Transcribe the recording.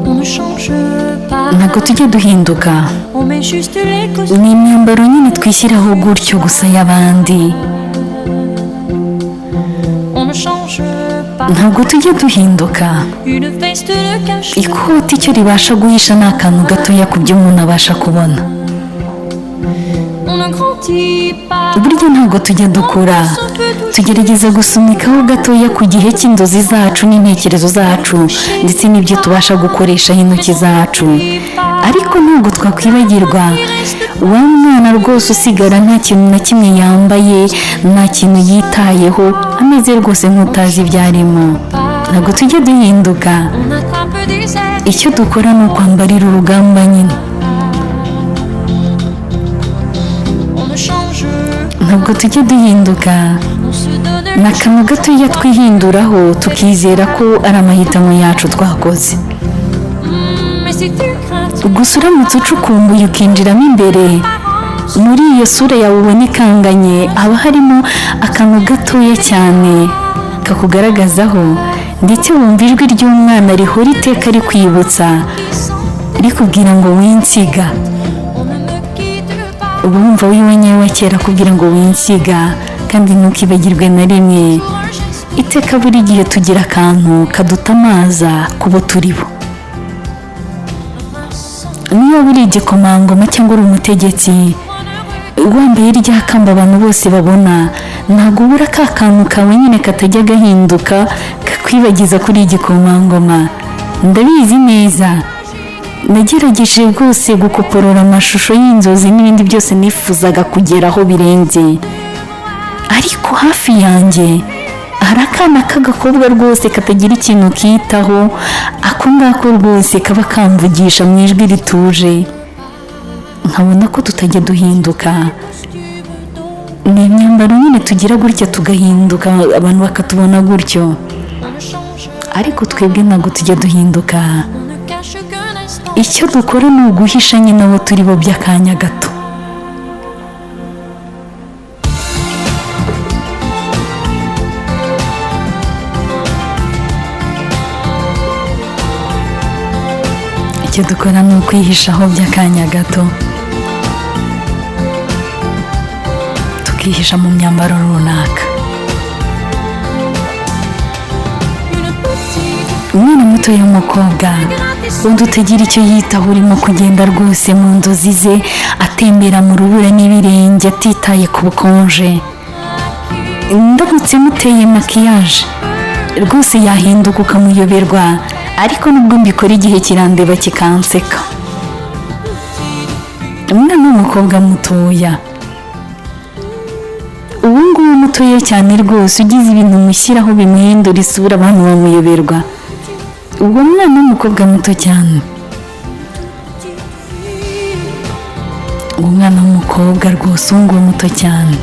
On ne change pas. Ntabwo tujya duhinduka. On met juste les costumes. Ni imyambaro nyine twishyiraho gutyo gusa y'abandi. On ne change pas. Ntabwo tujya duhinduka. Une veste ne cache Ikoti icyo ribasha guhisha ni akantu gatoya ku byo umuntu abasha kubona. On ne grandit pas. Burya ntabwo tujya dukura, tugerageza gusunikaho gatoya ku gihe cy'inzozi zacu n'intekerezo zacu ndetse n'ibyo tubasha gukoresha intoki zacu, ariko ntabwo twakwibagirwa wa mwana rwose usigara nta kintu na kimwe yambaye, nta kintu yitayeho, ameze rwose nk'utazi ibyo arimo. Ntabwo tujya duhinduka. On attrape des ailes. Icyo dukora ni ukwambarira urugamba nyine. On ne change. Ntabwo tujya duhinduka. On se donne Ni akantu gatoya twihinduraho, tukizera ko ari amahitamo yacu twakoze. Mais si tu crains Gusa uramutse ucukumbuye ukinjiramo imbere muri iyo sura yawe ubona ikanganye, haba harimo akantu gatoya cyane kakugaragazaho, ndetse wumva ijwi ry'umwana rihora iteka rikwibutsa, rikubwira ngo winsiga. On ne me quitte pas. Uba wumva wiwenyewe wa kera akubwira ngo winsiga, kandi ntukibagirwe na rimwe. Iteka buri gihe tugira akantu kadutamaza ku bo turi bo. Niyo uri igikomangoma cyangwa uri umutegetsi wambaye rya kamba abantu bose babona, ntabwo ubura ka kantu kawe nyine katajya gahinduka, kakwibagiza kuri igikomangoma. Ndabizi neza, nagerageje rwose gukoporora amashusho y'inzozi n'ibindi byose nifuzaga kugeraho birenze, ariko hafi yanjye hari akana k'agakobwa rwose katagira ikintu kitaho, ako ngako rwose kaba kamvugisha mu ijwi rituje, nkabona ko tutajya duhinduka. Ni imyambaro nyine tugira gutya tugahinduka, abantu bakatubona gutyo, On ne change. ariko twebwe ntabwo tujya duhinduka. On ne cache qu'un instant. Icyo dukora ni uguhisha nyine abo turi bo by'akanya gato. Icyo dukora ni ukwihishaho by'akanya gato, tukihisha mu myambaro runaka. Une petite Umwana muto w'umukobwa undi utagira icyo yitaho, urimo kugenda rwose mu nzozi ze, atembera mu rubura n'ibirenge, atitaye ku bukonje. Ndamutse muteye maquillage rwose yahinduka ukamuyoberwa, ariko nubwo mbikora igihe kirandeba kikanseka. Umwana w'umukobwa mutoya ubu ngubu, mutoya cyane rwose, ugize ibintu mushyiraho bimuhindura isura, abantu bamuyoberwa. Uwo mwana w'umukobwa muto cyane, uwo mwana w'umukobwa rwose ubu ngubu muto cyane.